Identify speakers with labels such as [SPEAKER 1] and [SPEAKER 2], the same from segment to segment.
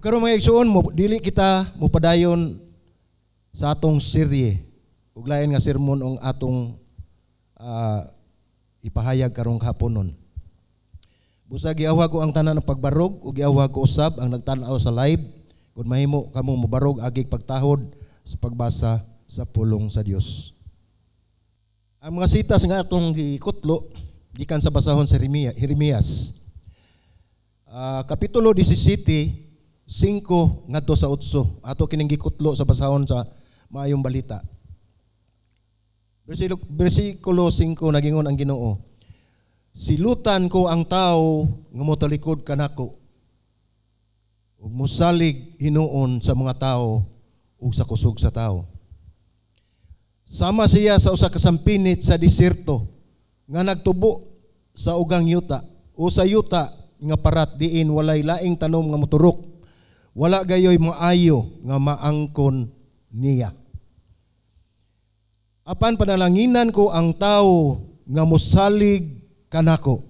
[SPEAKER 1] Karon, mga igsoon, mo dili kita mopadayon sa atong serye ug lain nga sermon ang atong ipahayag karong haponon. Busa giawhag ko ang tanan ng pagbarog ug giawhag ko usab ang nagtan-aw sa live kung mahimo kamo mobarog agig pagtahod sa pagbasa sa pulong sa Dios. Ang mga sitas nga atong gikutlo gikan sa basahon sa Jeremias. Kapitulo 17, 5 ngadto sa 8. Ato kining gikutlo sa basahon sa Maayong Balita. Bersikulo 5, nagingon ang Ginoo: "Silutan ko ang tao nga motalikod kanako ug mosalig hinuon sa mga tao ug sa kusog sa tao. Sama siya sa usa ka sampinit sa diserto nga nagtubo sa ugang yuta o sa yuta nga parat diin walay laing tanom nga moturok. Wala gayoy maayo nga maangkon niya. Apan panalanginan ko ang tao nga mosalig kanako.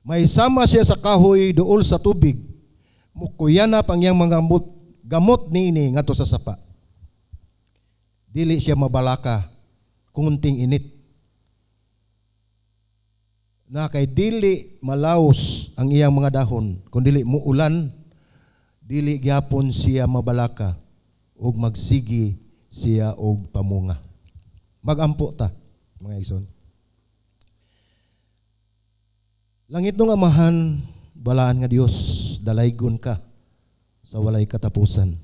[SPEAKER 1] May sama siya sa kahoy duol sa tubig. Mukuyanap ang iyang mga gamot niini ngadto sa sapa. Dili siya mabalaka kunting init. Na kay dili malaos ang iyang mga dahon, kung dili muulan, dili gyapon siya mabalaka ug magsigi siya og pamunga." Magampo ta, mga igsoon. Langit nung Amahan, balaan nga Dios, dalaygon ka sa walay katapusan.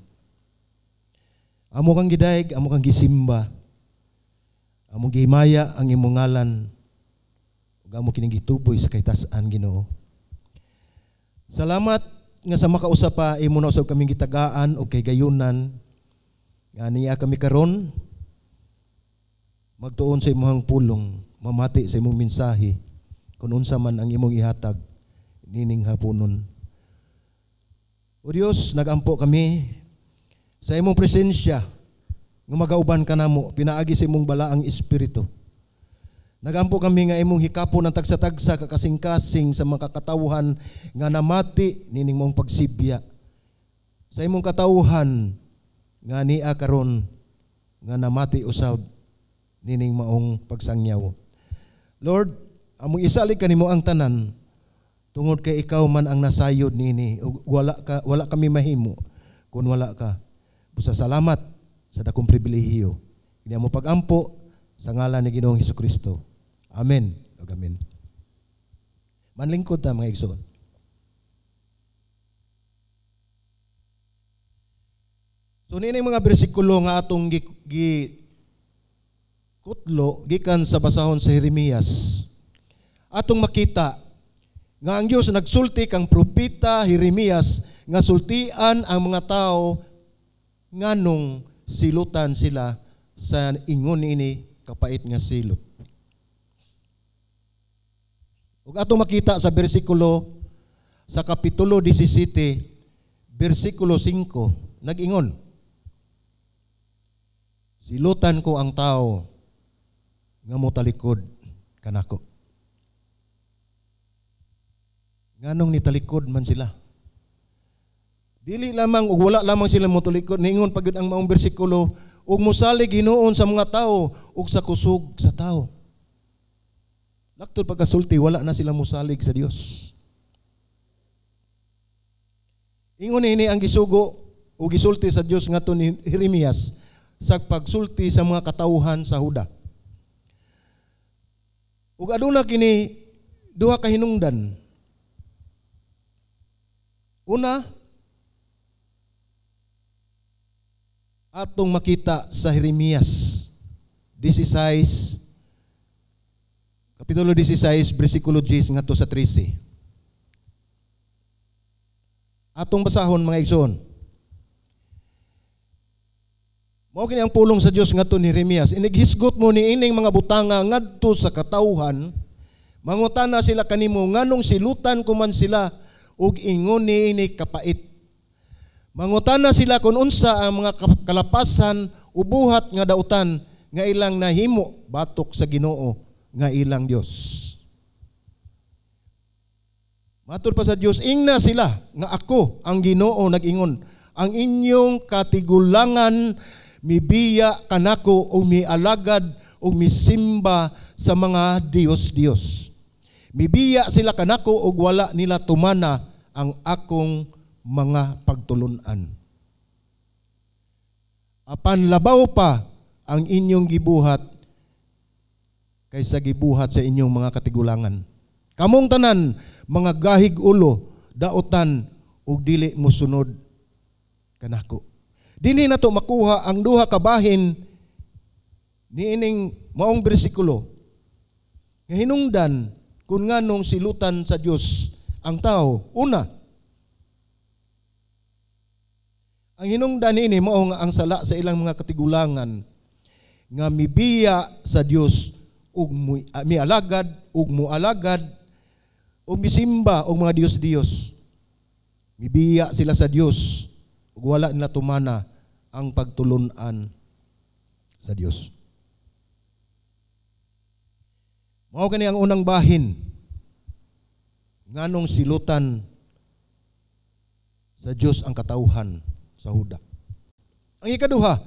[SPEAKER 1] Amo kang gidayeg, amo kang gisimba, among gihimaya ang imong ngalan, ug amo kining gituboy sa kahitasan, Ginoo. Salamat nga sa makausa pa imo na usab kaming gitagaan og kahigayunan nga niya kami karon magtuon sa imong pulong, mamati sa imong mensahe kung unsa man ang imong ihatag nining haponon. O Dios, nagampo kami sa imong presensya nga magauban ka namo pinaagi sa imong balaang espiritu. Nagampo kami nga imong hikapon ang tagsa-tagsa kakasing-kasing sa mga katawhan nga namati nining mong pagsibya. Sa imong katawhan nga nia karon nga namati usab nining maong pagsangyaw. Lord, among isalig kanimo ang tanan tungod kay ikaw man ang nasayod nini ug wala kami mahimo kun wala ka. Busa salamat sa dakong pribilehiyo. Kini mo pagampo sa ngalan ni Ginoong Hesukristo. Amen. Ug amen. Manlingkod ta, mga igsoon. So niini mga bersikulo nga atong gi kutlo gikan sa basahon sa Jeremias. Atong makita nga ang Dios nagsulti kang propeta Jeremias nga sultian ang mga tao nganong silutan sila sa ingon ini kapait nga silot. Ug atong makita sa bersikulo sa kapitulo 17 bersikulo 5 nag-ingon: "Silutan ko ang tao nga motalikod kanako." Nganong nitalikod man sila? Dili lamang ug wala lamang sila motalikod, niingon pa gyud ang maong bersikulo ug mosalig hinuon sa mga tao ug sa kusog sa tao. Laktod pagkasulti, wala na sila mosalig sa Dios. Ingon ini ang gisugo o gisulti sa Dios ngadto ni Jeremias sa pagsulti sa mga katawhan sa Huda. Ug aduna kini duha ka hinungdan. Una, atong makita sa Jeremias 16, Kapitulo 16, bersikulo 10 ngadto sa 13. Atong basahon, mga igsoon. Mao kini ang pulong sa Dios ngadto ni Jeremias: "Inighisgot mo ni ining mga butanga ngadto sa katawhan, mangutana sila kanimo nganong silutan ko man sila ug ingon niini kapait. Mangutana sila kung unsa ang mga kalapasan o buhat nga dautan nga ilang nahimo batok sa Ginoo nga ilang Dios. Matud pa sa Dios, ingna sila nga ako ang Ginoo nag-ingon, ang inyong katigulangan mibiya kanako o mialagad o misimba sa mga Diyos-Diyos. Mibiya sila kanako ug wala nila tumana ang akong mga pagtulunan. Apan labaw pa ang inyong gibuhat kaysa gibuhat sa inyong mga katigulangan. Kamong tanan, mga gahig ulo, daotan ug dili mosunod kanako. Dinhi nato makuha ang duha ka bahin niining maong bersikulo nga hinungdan kung nganong silutan sa Dios ang tao. Una, ang hinungdan niini mao nga ang sala sa ilang mga katigulangan nga mibiya sa Dios ug mialagad ug mualagad ug misimba og mga Dios-Dios. Mibiya sila sa Dios ug wala nila tumana ang pagtulun-an sa Dios. Mao kani ang unang bahin nganong silutan sa Dios ang katawhan sa Huda. Ang ikaduha,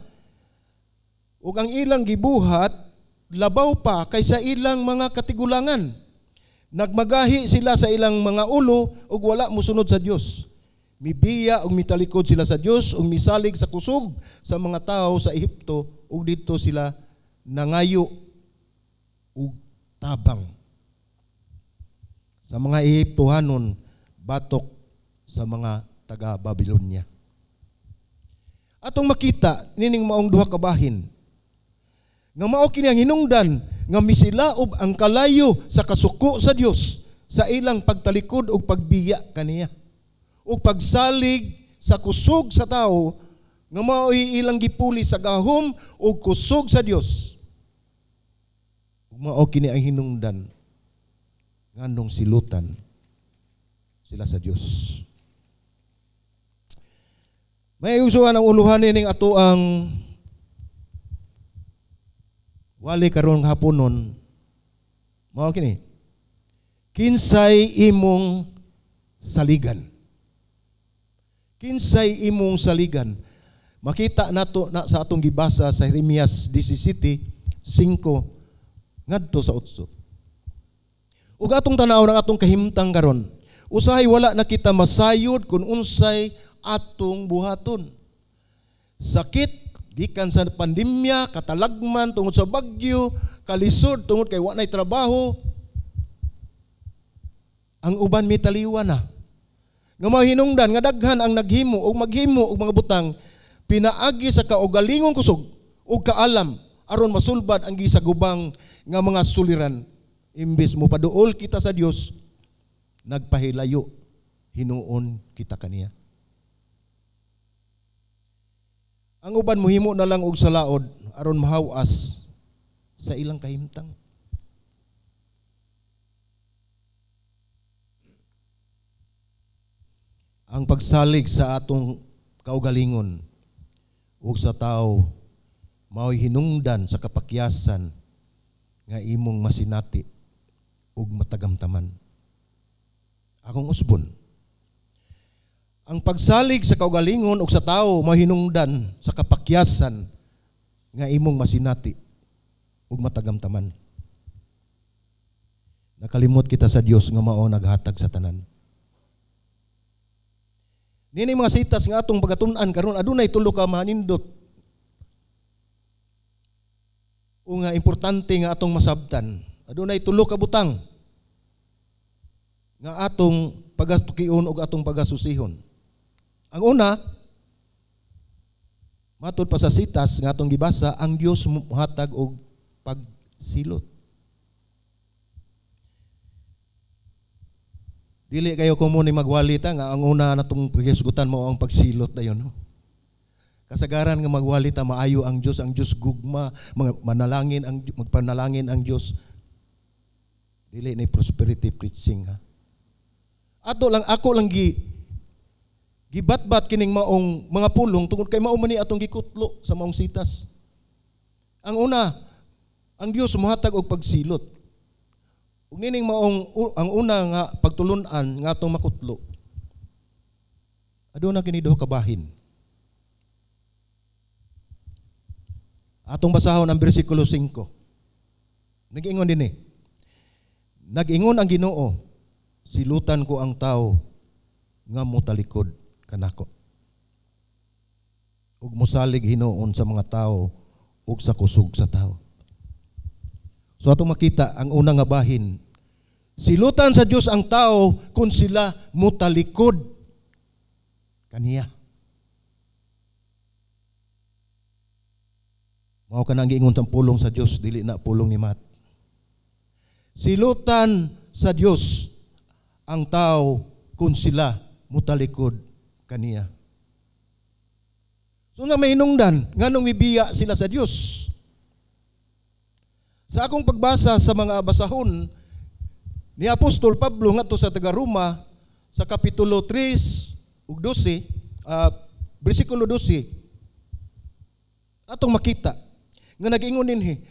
[SPEAKER 1] ug ang ilang gibuhat labaw pa kaysa ilang mga katigulangan. Nagmagahi sila sa ilang mga ulo ug wala mosunod sa Dios. Mibiya ug mitalikod sila sa Dios ug misalig sa kusog sa mga tawo sa Ehipto ug didto sila nangayo ug tabang sa mga Ehiptohanon batok sa mga taga Babylonia. Atong makita nining maong duha ka bahin nga mao kini ang hinungdan nga misilaob ang kalayo sa kasuko sa Dios sa ilang pagtalikod ug pagbiya kaniya ug pagsalig sa kusog sa tawo nga mao'y ilang gipuli sa gahom ug kusog sa Dios. Ug mao kini ang hinungdan nganong silutan sila sa Dios. May usuhan ang uluhan nining ato ang wali karon haponon, mao kini: kinsay imong saligan? Kinsay imong saligan? Makita nato na sa atong gibasa sa Jeremias 17:5 ngadto sa 8. Ug atong tan-aw ang atong kahimtang karon, usahay wala na kita masayod kung unsay atong buhaton. Sakit gikan sa pandemya, katalagman tungod sa bagyo, kalisod tungod kay wa nay trabaho. Ang uban mitaliwa na. Nga mahinungdan nga daghan ang naghimo og maghimo og mga butang pinaagi sa kaugalingong kusog ug kaalam aron masulbad ang gisagubang nga mga suliran. Imbes mo paduol kita sa Dios, nagpahilayo hinuon kita kaniya. Ang uban mohimo na lang og salaod aron mahawas sa ilang kahimtang. Ang pagsalig sa atong kaugalingon ug sa tao mao'y hinungdan sa kapakyasan nga imong masinati ug matagamtaman. Akong usbon, ang pagsalig sa kaugalingon ug sa tao mahinungdan sa kapakyasan nga imong masinati ug matagamtaman. Nakalimot kita sa Dios nga mao naghatag sa tanan. Nini mga sitas nga atong pagatun-an karon, adunay tulo ka manindot o nga importante nga atong masabtan. Adunay tulo ka butang nga atong pagatukion og atong pagasusihon. Ang una, matud pa sa sitas nga atong gibasa, ang Dios mohatag og pagsilot. Dili kayo kumo ni magwalita nga ang una natong paghisgutan mo ang pagsilot dayon. No? Kasagaran nga magwalita maayo ang Dios gugma, manalangin ang magpanalangin ang Dios. Dili ni prosperity preaching ha. Ato lang ako lang gibatbat kining maong mga pulong tungod kay mao man ni atong gikutlo sa maong sitas. Ang una, ang Dios mohatag og pagsilot. Ug nining maong ang una nga pagtulun-an nga atong makutlo. Aduna kini duha ka bahin. Atong basahon ang bersikulo 5. Nag-ingon dinhi. Nag-ingon ang Ginoo, silutan ko ang tao nga motalikod kanako. Ug mosalig hinuon sa mga tao ug sa kusog sa tao. So atong makita ang una nga bahin, silutan sa Dios ang tao kung sila motalikod kaniya. Mao kanang giingon sa pulong sa Dios, dili na pulong ni Matt. Silutan sa Dios ang tao kung sila motalikod kaniya. So nga mahinungdan, nganong mibiya sila sa Dios? Sa akong pagbasa sa mga basahon ni Apostol Pablo ngadto sa taga-Roma sa kapitulo 3 ug 12, bersikulo 12, atong makita nga nag-ingon dinhi,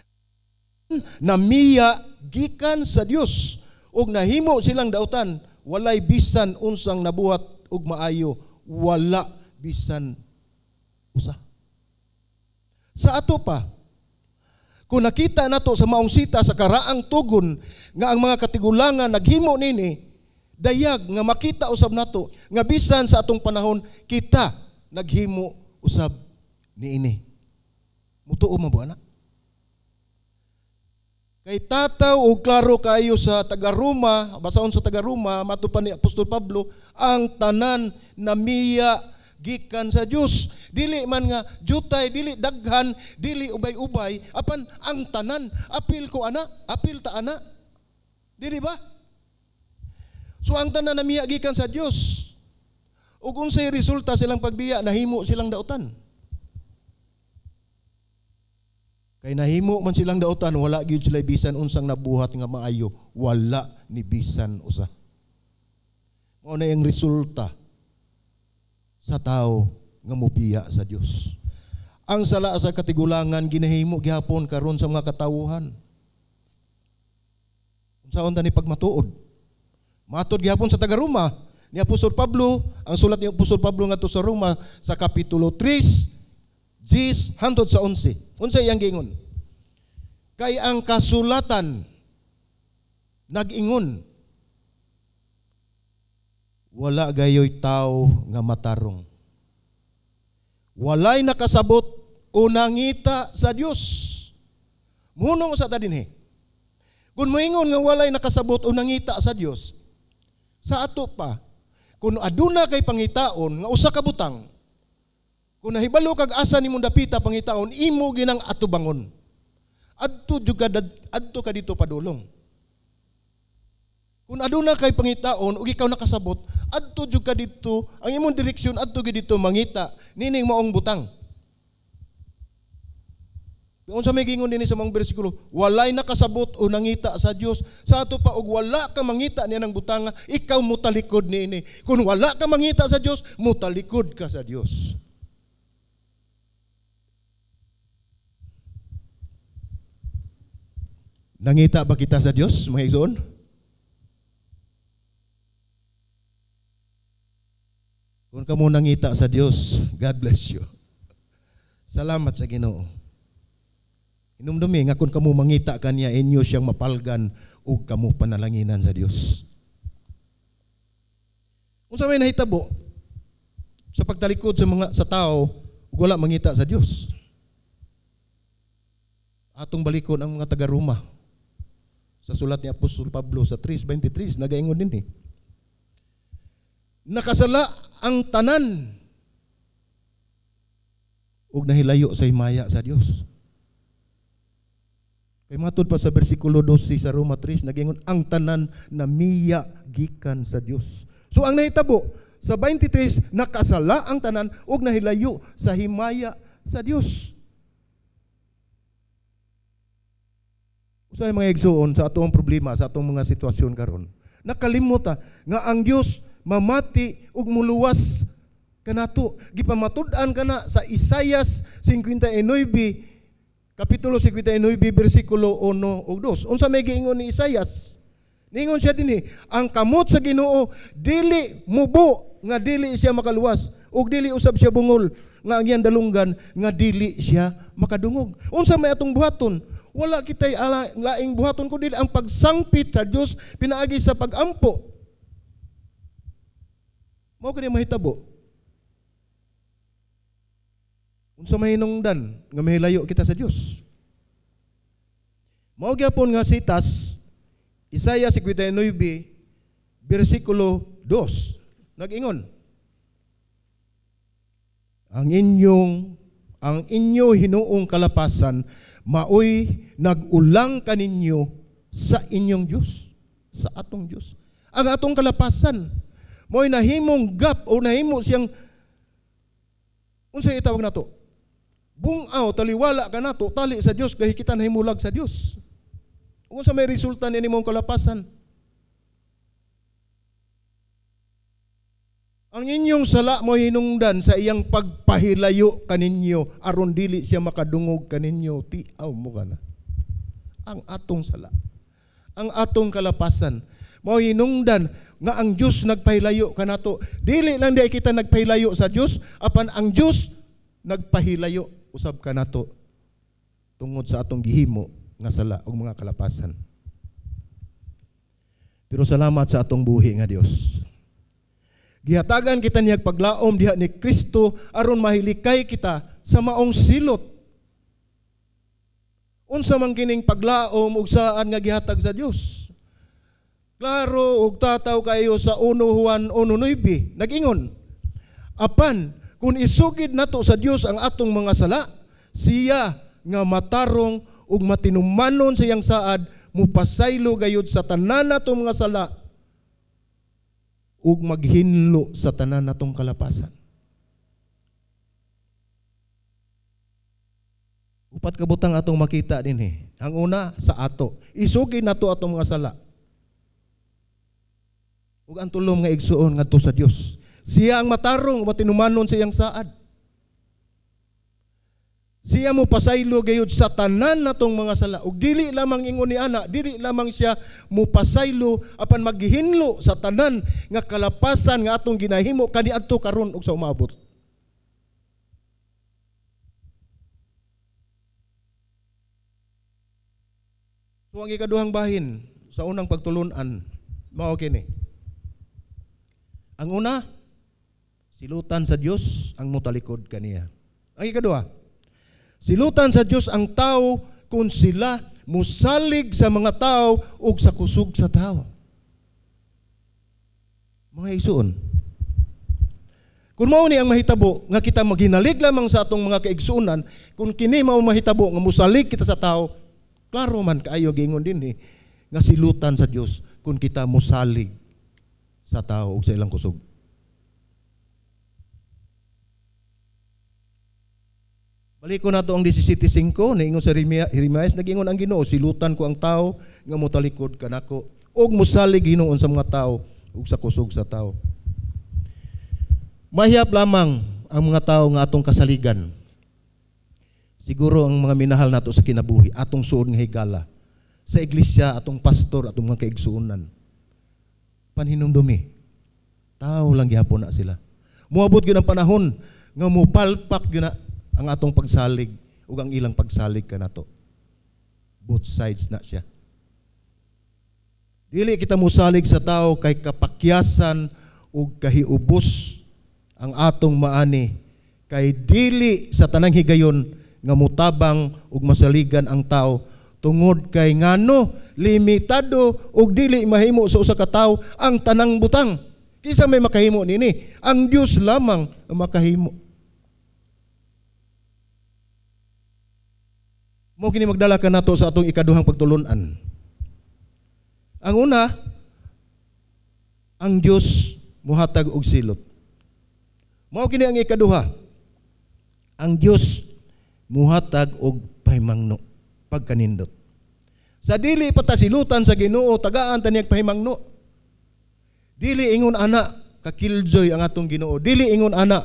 [SPEAKER 1] namiya gikan sa Dios ug nahimo silang dautan, walay bisan unsang nabuhat ug maayo, wala bisan usa. Sa ato pa, kung nakita nato sa maong sita sa karaang tugon nga ang mga katigulangan naghimo nini, dayag nga makita usab nato nga bisan sa atong panahon kita naghimo usab niini. Mutuo man ba ana? Kay tataw og klaro kaayo sa taga-Roma, basahon sa taga-Roma, mato pa ni Apostol Pablo, ang tanan namiya gikan sa Dios. Dili man nga jutay, dili daghan, dili ubay-ubay, apan ang tanan, apil ko ana, apil ta ana. Dili ba? So ang tanan namiya gikan sa Dios. Ug unsay resulta silang pagbiya, nahimo silang dautan. Kay nahimo man silang dautan, wala gyud sila bisan unsang nabuhat nga maayo, wala ni bisan usa. Mao na ang resulta sa tao nga mobiya sa Dios. Ang sala sa katigulangan ginahimo gihapon karon sa mga katawhan. Unsaon ta ni pagmatuod? Matod gihapon sa taga-Roma ni Apostol Pablo, ang sulat ni Apostol Pablo ngadto sa Roma sa kapitulo 3 10 hangtod sa 11. Unsa iyang giingon? Kay ang kasulatan nag-ingon, wala gayoy tao nga matarong. Walay nakasabot o nangita sa Dios. Munong sa ta dinhi. Kung moingon nga walay nakasabot o nangita sa Dios, sa ato pa, kung aduna kay pangitaon nga usa ka butang, kung nahibalo kag asa nimong dapita pangitaon, imo ginang atubangon. Adto jud ka, adto ka dito padulong. Kung aduna kay pangitaon ug ikaw nakasabot, adto jud ka dito, ang imong direksyon adto gyud dito mangita nining maong butang. Unsa may giingon dinhi sa mga bersikulo, walay nakasabot o nangita sa Dios. Sa ato pa og wala ka mangita niya ng butanga, ikaw motalikod niini. Kung wala ka mangita sa Dios, motalikod ka sa Dios. Nangita ba kita sa Dios, mga igsoon? Kung kamo nangita sa Dios, God bless you. Salamat sa Ginoo. Inumdumi nga kung kamo mangita kaniya, inyo siyang mapalgan ug kamo panalanginan sa Dios. Unsa may nahitabo sa pagtalikod sa mga sa tao ug wala mangita sa Dios? Atong balikon ang mga taga-Roma. Sa sulat ni Apostol Pablo sa 3:23, nagaingon dinhi. Nakasala ang tanan ug nahilayo sa himaya sa Dios. Kay matud pa sa bersikulo 12 sa Roma 3, nagaingon ang tanan namiya gikan sa Dios. So ang nahitabo sa 23, nakasala ang tanan ug nahilayo sa himaya sa Dios. Usahay mga igsoon sa atong problema, sa atong mga sitwasyon karon, nakalimot nga ang Dios mamati ug muluwas kanato. Gipamatud-an kana sa Isaias 59, kapitulo 59, bersikulo 1 ug 2. Unsa may giingon ni Isaias? Ningon siya dinhi, ang kamot sa Ginoo dili mubo nga dili siya makaluwas ug dili usab siya bungol nga ang iyang dalunggan nga dili siya makadungog. Unsa may atong buhaton? Wala kitay laing buhaton kundi ang pagsangpit sa Dios pinaagi sa pagampo. Mao kini mahitabo. Unsa may hinungdan nga mahilayo kita sa Dios? Mao gyapon nga sitas Isaiah 59 bersikulo 2 nag-ingon, ang inyo hinuong kalapasan maoy nagulang kaninyo sa inyong Dios, sa atong Dios. Ang atong kalapasan maoy nahimong gap o nahimo siyang unsay itawag nato? Bungaw, taliwala ka nato, tali sa Dios kay kita nahimulag sa Dios. Unsa may resulta niini mong kalapasan? Ang inyong sala mo hinungdan sa iyang pagpahilayo kaninyo aron dili siya makadungog kaninyo, tiaw mo kana. Ang atong sala, ang atong kalapasan mao hinungdan nga ang Dios nagpahilayo kanato. Dili lang di kita nagpahilayo sa Dios, apan ang Dios nagpahilayo usab kanato tungod sa atong gihimo nga sala ug mga kalapasan. Pero salamat sa atong buhi nga Dios. Gihatagan kita niya paglaom diha ni Kristo aron mahilikay kita sa maong silot. Unsa man kining paglaom ug saan nga gihatag sa Dios? Klaro ug tataw kayo sa 1 Juan 1:9 nag-ingon, apan kung isugid nato sa Dios ang atong mga sala, siya nga matarong ug matinumanon sa iyang saad mupasaylo gayud sa tanan natong mga sala ug maghinlo sa tanan natong kalapasan. Upat ka butang atong makita dinhi. Ang una sa ato, isugid nato atong mga sala. Ug ang tulom nga igsuon ngadto sa Dios. Siya ang matarong matinumanon sa iyang saad. Siya mo pasaylo gayud sa tanan natong mga sala. Ug dili lamang ingon ni ana, dili lamang siya mo pasaylo apan maghihinlo sa tanan nga kalapasan nga atong ginahimo kaniadto karon ug sa umaabot. So ang ikaduhang bahin sa unang pagtulunan mao kini. Ang una, silutan sa Dios ang motalikod kaniya. Ang ikaduha, silutan sa Dios ang tao kung sila musalig sa mga tao ug sa kusog sa tao. Mga igsuon, kung mao ni ang mahitabo nga kita maghinalig lamang sa atong mga kaigsuonan, kung kini mao mahitabo nga musalig kita sa tao, klaro man kaayo giingon dinhi nga silutan sa Dios kung kita musalig sa tao ug sa ilang kusog. Balik ko nato ang 17:5, niingon sa Jeremias, nag-ingon ang Ginoo, silutan ko ang tao nga motalikod kanako ug mosalig hinuon sa mga tao ug sa kusog sa tao. Mahiyap lamang ang mga tao nga atong kasaligan. Siguro ang mga minahal nato sa kinabuhi, atong suod nga higala, sa iglesia, atong pastor, atong mga kaigsuonan. Panhinumdumi, tao lang gihapon na sila. Moabot gyud ang panahon nga mopalpak gyud na ang atong pagsalig ug ang ilang pagsalig kanato. Both sides na siya. Dili kita mosalig sa tao kay kapakyasan ug kahiubos ang atong maani, kay dili sa tanang higayon nga motabang ug masaligan ang tao tungod kay ngano limitado ug dili mahimo sa usa ka tawo ang tanang butang. Kinsa may makahimo nini? Ang Dios lamang ang makahimo. Mao kini magdala ka nato sa atong ikaduhang pagtulun-an. Ang una, ang Dios muhatag og silot. Mao kini ang ikaduha. Ang Dios muhatag og pahimangno, pagkanindot. Sa dili pa ta silutan sa Ginoo, tagaan ta niyang pahimangno. Dili ingon ana kakiljoy ang atong Ginoo. Dili ingon ana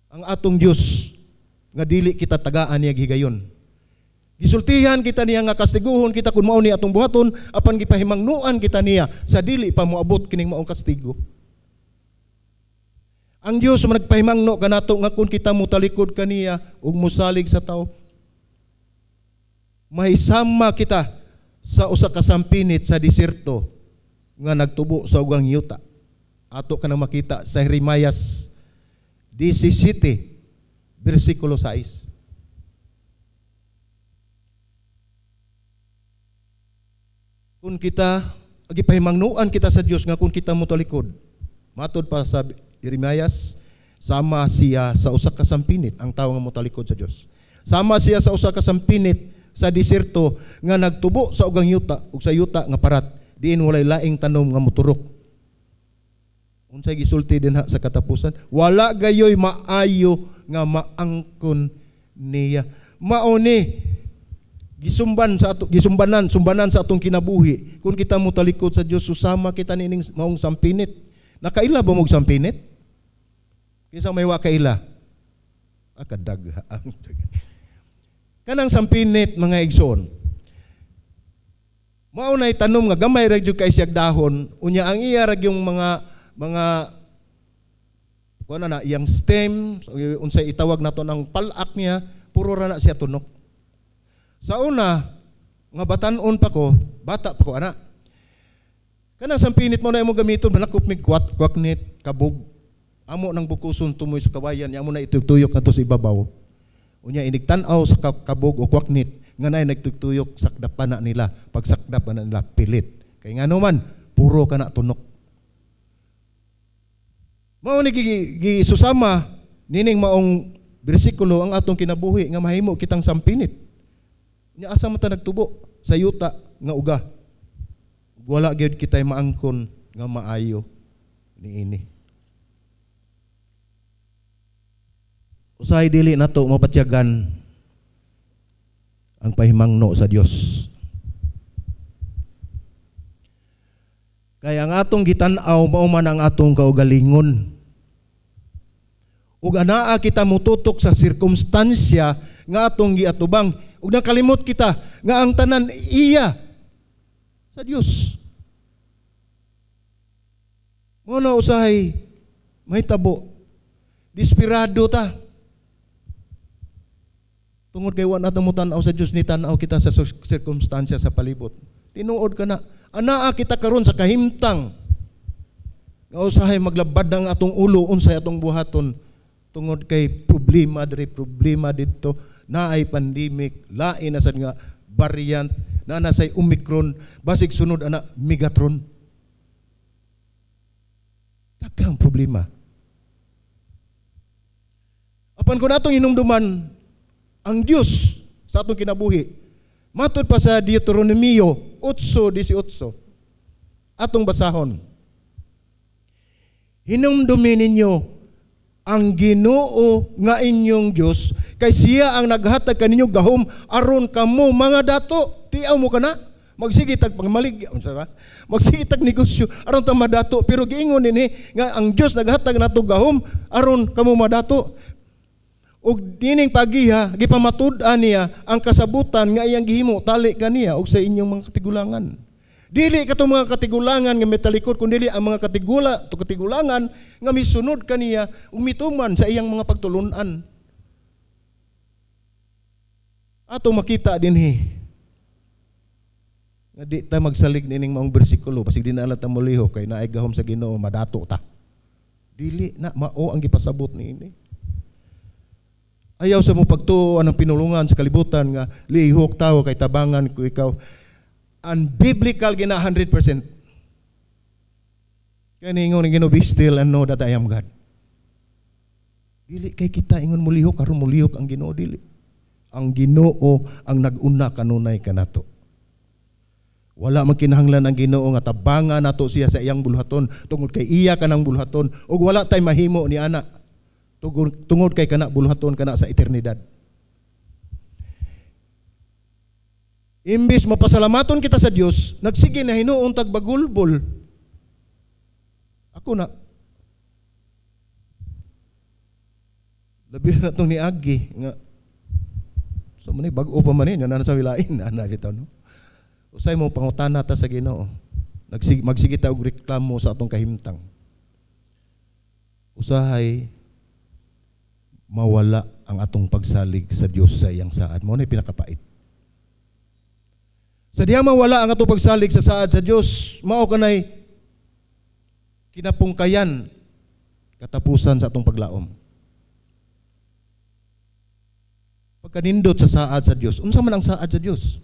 [SPEAKER 1] ang atong Dios nga dili kita tagaan niya higayon. Gisultihan kita niya nga kastiguhon kita kung mao ni atong buhaton, apan gipahimangnuan kita niya sa dili pa moabot kining maong kastigo. Ang Dios nagpahimangno kanato nga kung kita motalikod kaniya ug mosalig sa tawo, mahisama kita sa usa ka sampinit sa diserto nga nagtubo sa ugang yuta. Ato ka nang makita sa Jeremias 17 bersikulo 6. Kung kita gipahimangnuan kita sa Dios nga kung kita motalikod, matod pa sa Jeremias, sama siya sa usa ka sampinit ang tawo nga motalikod sa Dios. Sama siya sa usa ka sampinit sa diserto nga nagtubo sa ugang yuta ug sa yuta nga parat, diin walay laing tanom nga moturok. Unsay gisulti dinha sa katapusan? Wala gayoy maayo nga maangkon niya. Mao ni gisumban sa ato, gisumbanan, sumbanan sa atong kinabuhi. Kung kita motalikod sa Dios, susama kita nining maong sampinit. Nakaila ba mog sampinit? Kinsa may wa kaila? Ah, kadagha. Kanang sampinit, mga igsoon, mao nay tanom nga gamay ra jud kay siyag dahon, unya ang iya ra yung mga kuan na iyang stem, unsay itawag nato ng palak niya, puro ra na siya tunok. Sa una nga batan-on pa ko, bata pa ko ana. Kanang sampinit mo na imong gamiton, manakop mig kwaknit, kabog. Amo nang bukuson tumoy sa kawayan, amo na ituyok ngadto sa ibabaw. Unya inig tan-aw sa kabog o kwaknit nga naay nagtuyok, sakdapan na nila, pagsakdap na nila pilit. Kay ngano man puro kana tunok. Mao ni gisusama nining maong bersikulo ang atong kinabuhi nga mahimo kitang sampinit. Nya asa man ta nagtubo sa yuta nga uga. Wala gyud kitay maangkon nga maayo niini. Usahay dili nato mapatyagan ang pahimangno sa Dios. Kaya ang atong gitan-aw mao man ang atong kaugalingon. Ug anaa kita motutok sa sirkumstansya nga atong giatubang, ug nakalimot kita nga ang tanan iya sa Dios. Mao na usahay mahitabo, desperado ta. Tungod kay wa na mo tan-aw sa Dios, ni tan-aw kita sa sirkumstansya sa palibot. Tinuod ka na, anaa kita karon sa kahimtang nga usahay maglabad ang atong ulo unsay atong buhaton tungod kay problema diri, problema didto, naay pandemic, lain na sad nga variant, naa na say Omicron, basig sunod ana Megatron. Daghang problema. Apan kung atong hinumduman ang Dios sa atong kinabuhi, matud pa sa Deuteronomio 8:18, atong basahon. Hinumdumi ninyo ang Ginoo nga inyong Dios, kay siya ang naghatag kaninyo gahom aron kamo mga dato. Tiaw mo kana, magsige tag pangmalig, unsa ba? Magsige tag negosyo aron ta madato, pero giingon dinhi nga ang Dios naghatag nato gahom aron kamo madato. Ug dining pagiha gipamatud-an niya ang kasabutan nga iyang gihimo tali kaniya og sa inyong mga katigulangan. Dili katong mga katigulangan nga mitalikod, kun dili ang mga katigulangan nga misunod kaniya ug mituman sa iyang mga pagtulun-an. Atong makita dinhi nga di ta magsalig nining maong bersikulo, basig di na lang ta molihok kay naay gahom sa Ginoo madato ta. Dili na mao ang gipasabot niini. Ayaw sa mo pagtuo ang pinulungan sa kalibutan nga lihok tawo kay tabangan ko ikaw. Unbiblical gina 100%. Kaya niingon ni Ginoo, be still and know that I am God. Dili kay kita ingon mulihok karon mulihok ang Ginoo, dili. Ang Ginoo ang nag-una kanunay kanato. Wala man kinahanglan ang Ginoo nga tabangan nato siya sa iyang bulhaton tungod kay iya kanang bulhaton ug wala tay mahimo ni ana tungod kay kana bulhaton kana sa eternidad. Imbis mapasalamaton kita sa Dios, nagsige na hinuon tag bagulbol. Ako na labi na tong niagi nga So man bag-o pa man ni, ana sa wilain ana bitaw, no. Usay mo pangutana ta sa Ginoo. Magsige ta og reklamo sa atong kahimtang. Usahay mawala ang atong pagsalig sa Dios sa iyang saad. Mao na pinakapait. Sa diha mawala ang atong pagsalig sa saad sa Dios, mao kanay kinapungkayan, katapusan sa atong paglaom. Pagkanindot sa saad sa Dios, unsa man ang saad sa Dios?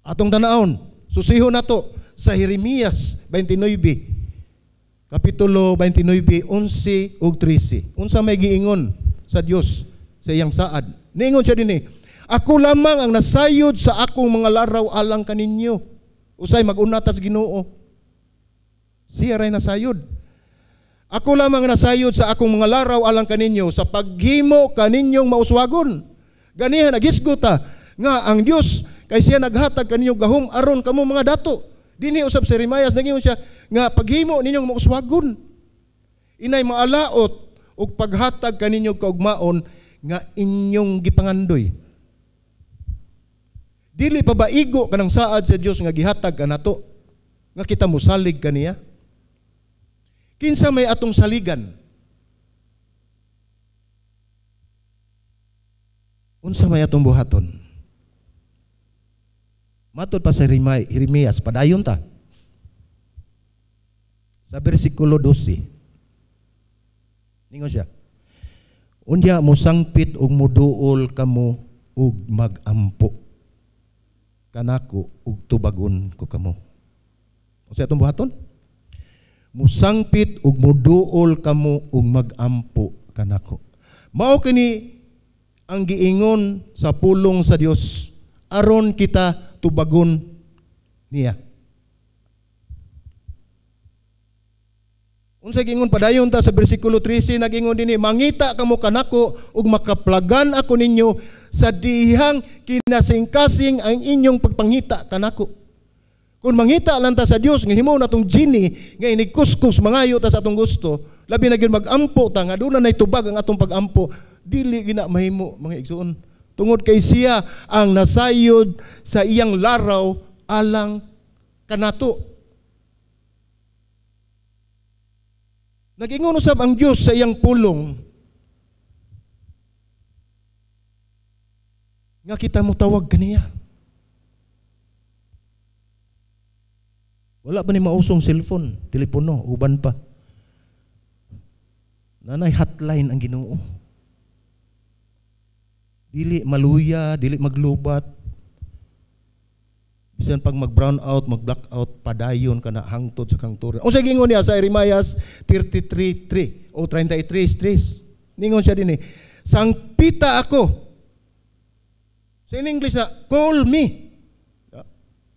[SPEAKER 1] Atong tanawon, susiho nato sa Jeremias 29, Kapitulo 29, 11 ug 13. Unsa may giingon sa Dios sa iyang saad? Niingon siya dinhi, "Ako lamang ang nasayod sa akong mga laraw alang kaninyo." Usay mag-una ta sa Ginoo. Siya ray nasayod. "Ako lamang ang nasayod sa akong mga laraw alang kaninyo sa paghimo kaninyong mauswagon." Ganihan nagisgot ta nga ang Dios kay siya naghatag kaninyo gahom aron kamo mga dato. Dinhi usab si Jeremias nagingon siya nga paghimo ninyong mauswagon. Inay maalaot og paghatag kaninyo kaugmaon nga inyong gipangandoy. Dili pa ba igo kanang saad sa Dios nga gihatag kanato nga kita mosalig kaniya? Kinsa may atong saligan? Unsa may atong buhaton? Matod pa sa Jeremias, padayon ta. Sa bersikulo 12. Ningon siya, "Unya mosangpit ug moduol kamo ug magampo kanako ug tubagon ko kamo." Unsa atong buhaton? Musangpit ug moduol kamo ug magampo kanako. Mao kini ang giingon sa pulong sa Dios aron kita tubagon niya. Unsa giingon padayon ta sa bersikulo 13, nagingon dinhi, "Mangita kamo kanako ug makaplagan ako ninyo sa dihang kinasingkasing ang inyong pagpangita kanako." Kung mangita lang ta sa Dios nga himo natong genie nga inigkuskus mangayo ta sa atong gusto, labi na gyud magampo ta nga aduna nay tubag ang atong pagampo, dili gina mahimo, mga igsoon. Tungod kay siya ang nasayod sa iyang laraw alang kanato. Nagingon usab ang Dios sa iyang pulong nga kita motawag kaniya. Wala pa ni mausong cellphone, telepono, uban pa. Nanay hotline ang Ginoo. Dili maluya, dili maglubat. Bisan pag mag-brown out, mag-black out, padayon ka na hangtod sa kangturan. Unsa gingon niya sa Jeremias 33:3 o 33:3. Ningon siya dinhi, "Sangpita ako." Sa in English na, "Call me."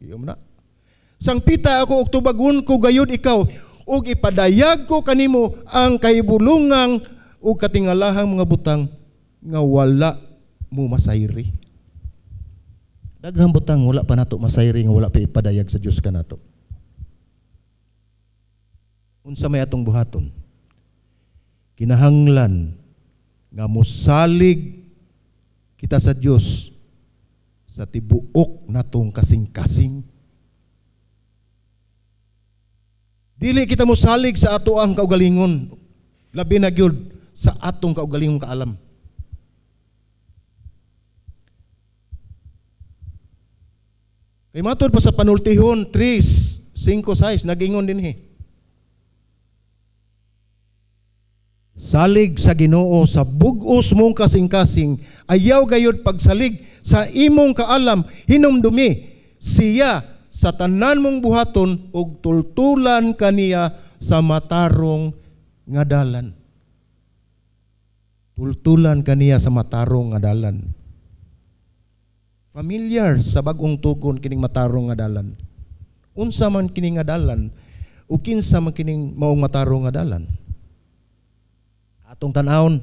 [SPEAKER 1] Iyo na. "Sangpita ako ug tubagon ko gayud ikaw ug ipadayag ko kanimo ang kahibulungang ug katingalahang mga butang nga wala mo masayri." Daghang butang wala pa nato masayri nga wala pa ipadayag sa Dios kanato. Unsa may atong buhaton? Kinahanglan nga mosalig kita sa Dios sa tibuok natong kasing-kasing. Dili kita mosalig sa ato ang kaugalingon, labi na gyud sa atong kaugalingong kaalam. Kay matod pa sa Panultihon 3:5-6, nagingon dinhi, "Salig sa Ginoo sa bug-os mong kasing-kasing, ayaw gayud pagsalig sa imong kaalam, hinumdumi siya sa tanan mong buhaton ug tultulan kaniya sa matarong nga dalan." Tultulan kaniya sa matarong nga dalan. Familiar sa bagong tugon kining matarong nga dalan. Unsa man kining nga dalan ug kinsa man kining maong matarong nga dalan? Atong tan-awon.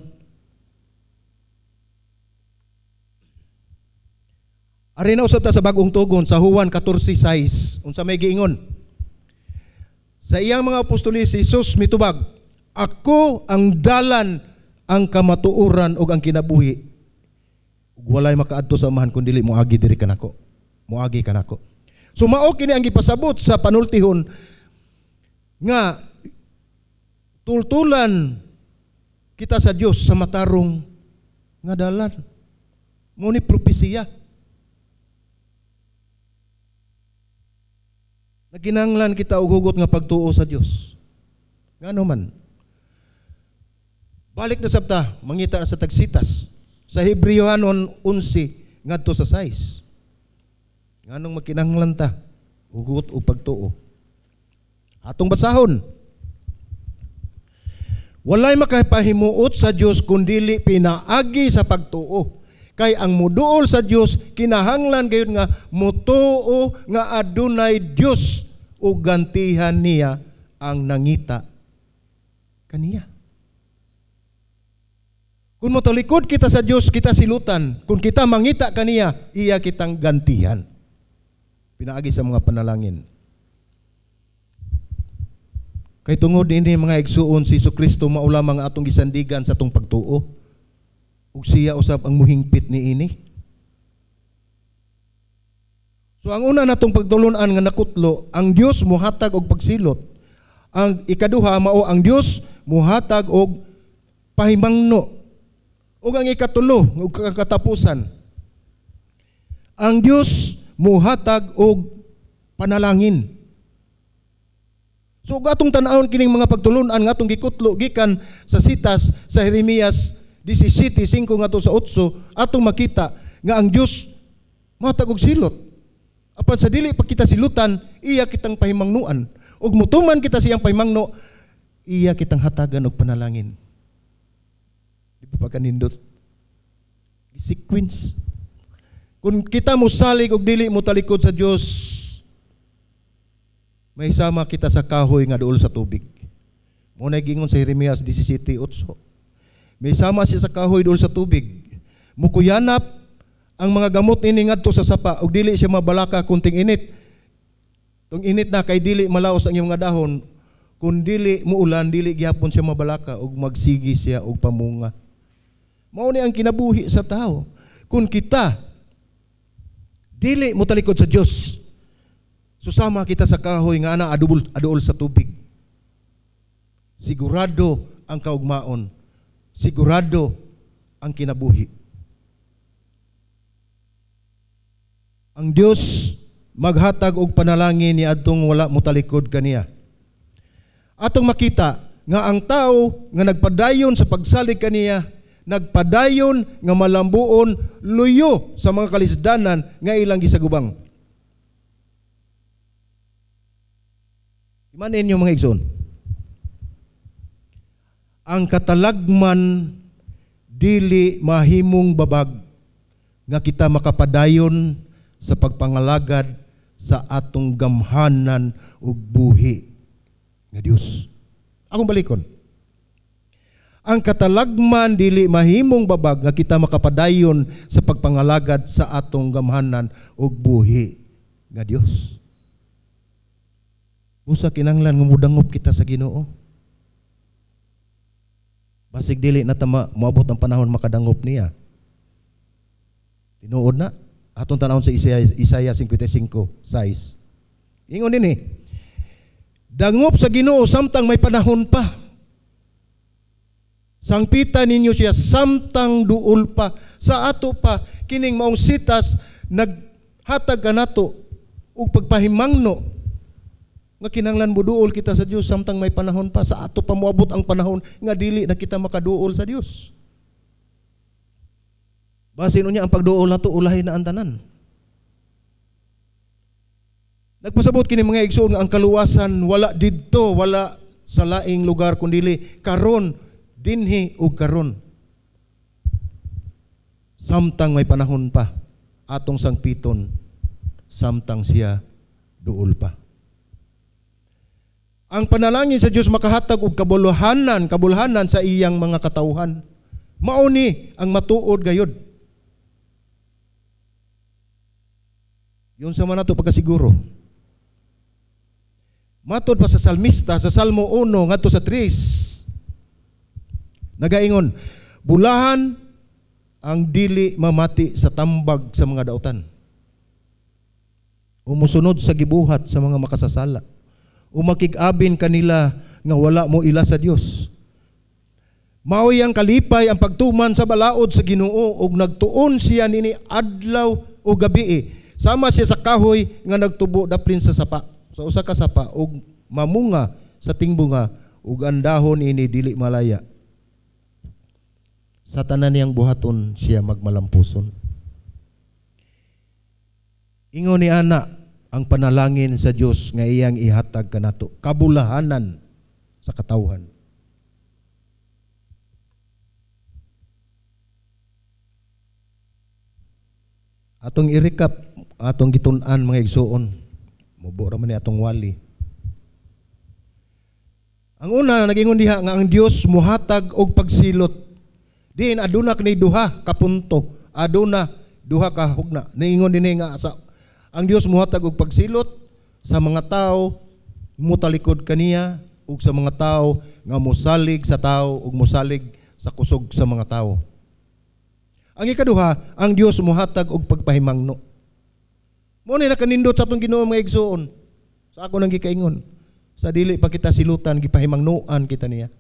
[SPEAKER 1] Ari na usab ta sa bagong tugon sa Juan 14:6. Unsa may giingon? Sa iyang mga apostoles si Jesus mitubag, "Ako ang dalan, ang kamatuoran ug ang kinabuhi. Ug walay makaadto sa Amahan kun dili moagi diri kanako. Moagi kanako. So mao kini ang gipasabot sa panultihon nga tultulan kita sa Dios sa matarong nga dalan. Mao ni propesiya. Naginanglan kita og hugot nga pagtuo sa Dios. Ngano man? Balik na sabta, mangita na sa tagsitas. Sa Hebreohanon 11 ngadto sa 6. Nganong makinahanglan ta hugot og pagtuo? Atong basahon. Walay makapahimuot sa Dios kundili pinaagi sa pagtuo. Kay ang muduol sa Dios kinahanglan gayud nga mutuo nga adunay Dios ug gantihan niya ang nangita kaniya. Kung motalikod kita sa Dios, kita silutan. Kung kita mangita kaniya, iya kitang gantihan. Pinaagi sa mga panalangin. Kay tungod niini mga igsuon, si Jesucristo mao lamang ang atong gisandigan sa atong pagtuo. Ug siya usab ang muhingpit niini. So ang una natong pagtulun-an nga nakutlo, ang Dios muhatag og pagsilot. Ang ikaduha mao ang Dios muhatag og pahimangno. Ug ang ikatulo ug katapusan, ang Dios muhatag og panalangin. So ug atong tan-awon kining mga pagtulun-an nga atong gikutlo gikan sa sitas sa Jeremias 17:5 ngadto sa 8, atong makita nga ang Dios muhatag og silot. Apan sa dili pa kita silutan, iya kitang pahimangnuan. Ug mutuman kita siyang pahimangno, iya kitang hatagan og panalangin. Di ba pagkanindot? Sequence. Kung kita mosalig og dili mo talikod sa Dios, may sama kita sa kahoy nga duol sa tubig. Mo na gingon sa Jeremias 17:8. May sama siya sa kahoy duol sa tubig. Mukuyanap ang mga gamot ini ngadto sa sapa ug dili siya mabalaka kunting init. Tung init na kay dili malaos ang iyong mga dahon, kun dili muulan dili gihapon siya mabalaka ug magsigi siya og pamunga. Mao ni ang kinabuhi sa tao. Kung kita dili mo talikod sa Dios, susama kita sa kahoy nga ana aduol sa tubig. Sigurado ang kaugmaon, sigurado ang kinabuhi. Ang Dios maghatag og panalangin ni adtong wala motalikod kaniya. Atong makita nga ang tao nga nagpadayon sa pagsalig kaniya, nagpadayon nga malambuon luyo sa mga kalisdanan nga ilang gisagubang. Imanin niyo mga igsoon. Ang katalagman dili mahimong babag nga kita makapadayon sa pagpangalagad sa atong gamhanan ug buhi nga Dios. Akong balikon. Ang katalagman dili mahimong babag nga kita makapadayon sa pagpangalagad sa atong gamhanan ug buhi nga Dios. Busa kinahanglan nga modangop kita sa Ginoo. Basig dili na ta moabot ang panahon makadangop niya. Tinuod na atong tan-awon sa Isaiah 55:6. Ingon dinhi, dangop sa Ginoo samtang may panahon pa. Sangpita ninyo siya samtang duol pa. Sa ato pa kining maong sitas naghatag kanato og pagpahimangno nga kinahanglan moduol kita sa Dios samtang may panahon pa. Sa ato pa moabot ang panahon nga dili na kita makaduol sa Dios. Basin unya ang pagduol nato ulahin na ang tanan. Nagpasabot kini mga igsoon nga ang kaluwasan wala didto, wala sa laing lugar kundili karon dinhi ug karon. Samtang may panahon pa atong sangpiton, samtang siya duol pa. Ang panalangin sa Dios makahatag og kabuluhanan sa iyang mga katawhan. Mao ni ang matuod gayod. Yun sa man nato pagkasiguro. Matod pa sa salmista sa Salmo 1 ngadto sa 3. Nagaingon, bulahan ang dili mamati sa tambag sa mga dautan, o mosunod sa gibuhat sa mga makasasala, o makig-abin kanila nga wala mo ila sa Dios. Maoy ang kalipay ang pagtuman sa balaod sa Ginoo, ug nagtuon siya nini adlaw o gabi. Sama siya sa kahoy nga nagtubo daplin sa sapa, sa usa ka sapa, ug mamunga sa tingbunga, ug ang dahon ini dili malaya. Sa tanan niyang buhaton siya magmalampuson. Ingon ni ana ang panalangin sa Dios nga iyang ihatag kanato, kabulahanan sa katawhan. Atong i-recap atong gitun-an mga igsuon, mubo ra man ni atong wali. Ang una nagingon diha nga ang Dios muhatag og pagsilot. Diin aduna kini duha ka punto, aduna duha ka hugna. Niingon dinhi nga sa ang Dios muhatag og pagsilot sa mga tawo mutalikod kaniya ug sa mga tawo nga mosalig sa tawo ug mosalig sa kusog sa mga tawo. Ang ikaduha, ang Dios muhatag og pagpahimangno. Mo ni nakanindot sa atong Ginoo mga igsuon. Sa ako nang gikaingon, sa dili pa kita silutan, gipahimangnoan kita niya.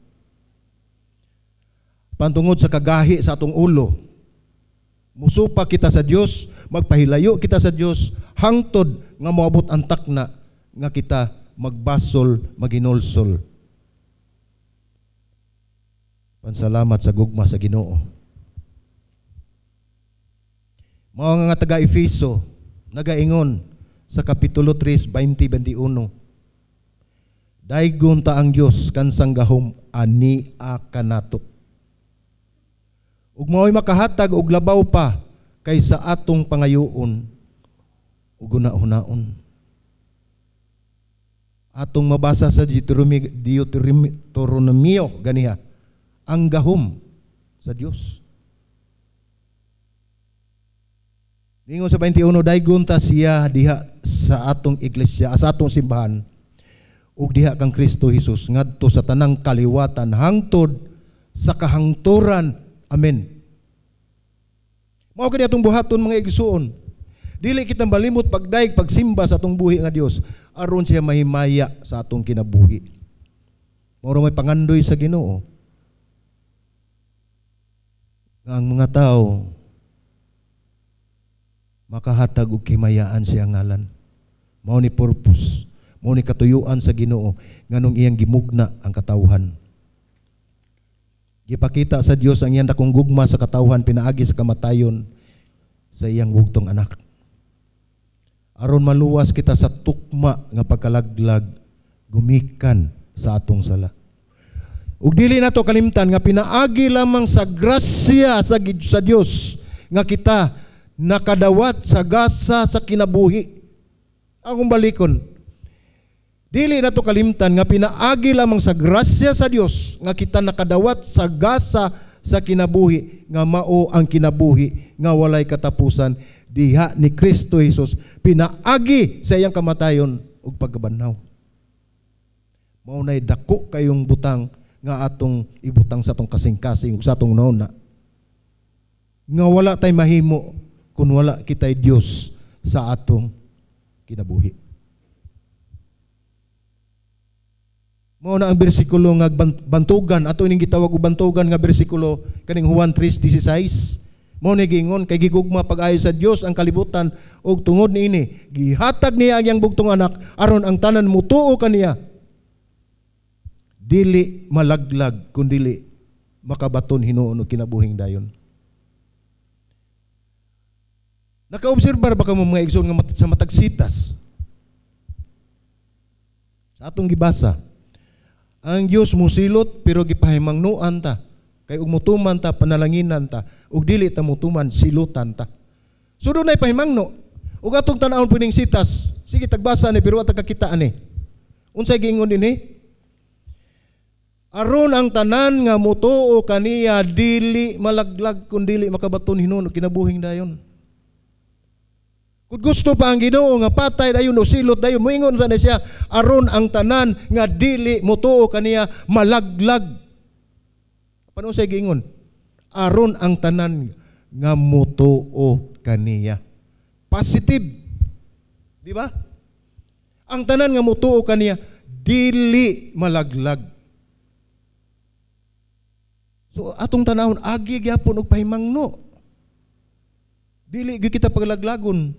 [SPEAKER 1] Pantungod sa kagahi sa atong ulo, musupa kita sa Dios, magpahilayo kita sa Dios, hangtod nga moabot ang takna nga kita magbasol, maginulsol. Pansalamat sa gugma sa Ginoo. Mao nga taga Efeso nagaingon sa kapitulo 3:20-21. Daygon ta ang Dios kansang gahom ania kanato. Ug mao'y makahatag og labaw pa kaysa atong pangayoon ug hunahunaon. Atong mabasa sa Deuteronomio ganiha ang gahom sa Dios. Ningon sa 21, daygon ta siya diha sa atong iglesia, sa atong simbahan, ug diha kang Kristo Hesus ngadto sa tanang kaliwatan hangtod sa kahangturan. Amen. Mao kini atong buhaton mga igsuon. Dili kita malimot pagdayeg pagsimba sa atong buhi nga Dios aron siya mahimaya sa atong kinabuhi. Mao ra may pangandoy sa Ginoo nga ang mga tao makahatag og kimayaan siyang ngalan. Mao ni purpose, mao ni katuyuan sa Ginoo nganong iyang gimugna ang katawhan. Gipakita sa Dios ang iyang dakong gugma sa katawhan pinaagi sa kamatayon sa iyang bugtong anak. Aron maluwas kita sa tukma nga pagkalaglag gumikan sa atong sala. Ug dili nato kalimtan nga pinaagi lamang sa grasya sa Dios nga kita nakadawat sa gasa sa kinabuhi. Akong balikon, dili nato kalimtan nga pinaagi lamang sa grasya sa Dios nga kita nakadawat sa gasa sa kinabuhi nga mao ang kinabuhi nga walay katapusan diha ni Kristo Jesus pinaagi sa iyang kamatayon ug pagkabanhaw. Mao nay dako kayong butang nga atong ibutang sa atong kasing-kasing ug sa atong nauna nga wala tay mahimo kun wala kita'y Dios sa atong kinabuhi. Mao na ang bersikulo nga bantugan, ato ining gitawag og bantugan nga bersikulo kaning Juan 3:16. Mao ni giingon kay gigugma pag-ayo sa Dios ang kalibutan ug tungod niini gihatag niya ang iyang bugtong anak aron ang tanan mutuo kaniya dili malaglag kundili makabaton hinuon og kinabuhing dayon. Nakaobserbar ba kamo mga igsoon nga sa matagsitas? Sa atong gibasa, ang Dios musilot pero gipahimangnoan ta. Kay ug mutuman ta, panalanginan ta, ug dili ta mutuman, silutan ta. So dunay pahimangno. Ug atong tan-awon puning sitas, sige tagbasa ni pero wa ta kakita ani. Unsay giingon dinhi? Aron ang tanan nga mutuo kaniya dili malaglag kun dili makabaton hinuon og kinabuhing dayon. Kung gusto pa ang Ginoo nga patay dayon o silot dayon, moingon sa siya aron ang tanan nga dili mutuo kaniya malaglag. Paano siya giingon? Aron ang tanan nga mutuo kaniya. Positive. Di ba? Ang tanan nga mutuo kaniya dili malaglag. So atong tanawon agi gyapon og pahimangno. Dili gyud kita paglaglagon.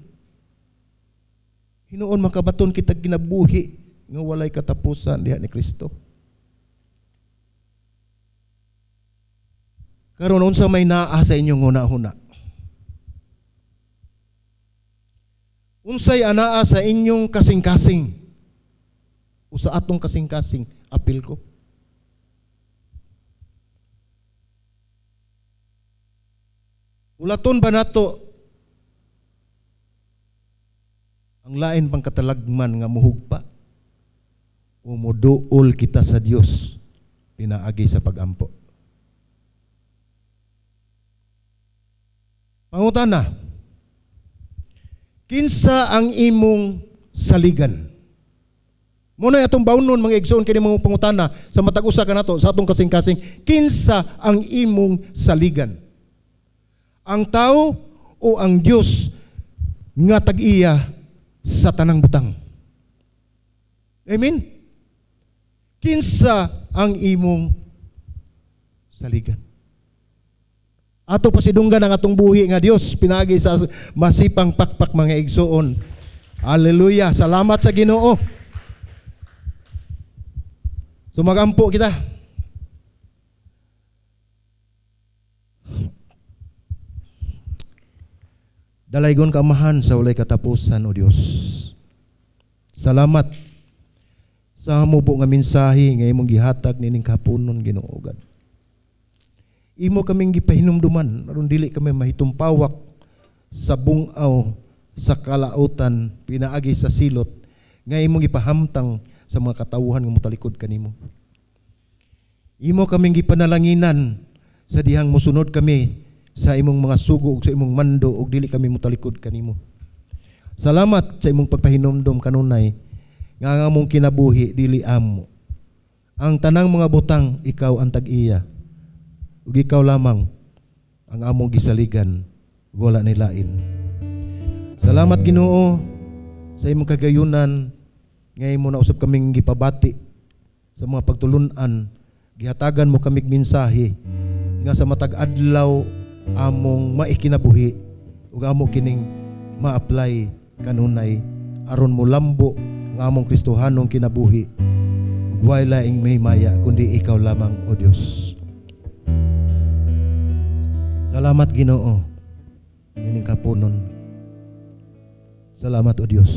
[SPEAKER 1] Hinuon makabaton kita kinabuhi nga walay katapusan diha ni Kristo. Karon unsa may naa sa inyong hunahuna? Unsay anaa sa inyong kasing-kasing? O sa atong kasing-kasing, apil ko. Ulaton ba nato ang lain pang katalagman nga muhugpa? O moduol kita sa Dios pinaagi sa pagampo? Pangutana, kinsa ang imong saligan? Muna atong baunon mga igsoon kini mga pangutana sa matag usa kanato sa atong kasing-kasing, kinsa ang imong saligan? Ang tao o ang Dios nga tag-iya sa tanang butang? Amen? Kinsa ang imong saligan? Ato pasidunggan ang atong buhi nga Dios pinaagi sa masipang pakpak mga igsoon. Hallelujah. Salamat sa Ginoo. So magampo kita. Dalaygon ka Amahan sa walay katapusan, o Dios. Salamat sa mubo nga mensahe nga imong gihatag nining kapunon, Ginoo God. Imo kaming gipahinumduman aron dili kami mahitumpawak sa bungaw sa kalautan pinaagi sa silot nga imong gipahamtang sa mga katawhan nga motalikod kanimo. Imo kaming gipanalanginan sa dihang mosunod kami sa imong mga sugo ug sa imong mando ug dili kami motalikod kanimo. Salamat sa imong pagpahinumdum kanunay nga ang among kinabuhi dili amo. Ang tanang mga butang ikaw ang tag-iya. Ug ikaw lamang ang among gisaligan, wala nilain. Salamat Ginoo sa imong kagayunan nga imo na usab kaming gipabati sa mga pagtulun-an, gihatagan mo kamig mensahe nga sa matag adlaw among maikinabuhi ug amo kining ma-apply kanunay aron molambo ang among Kristohanong kinabuhi ug way laing mahimaya kundi ikaw lamang, o Dios. Salamat Ginoo nining kapunon. Salamat o Dios.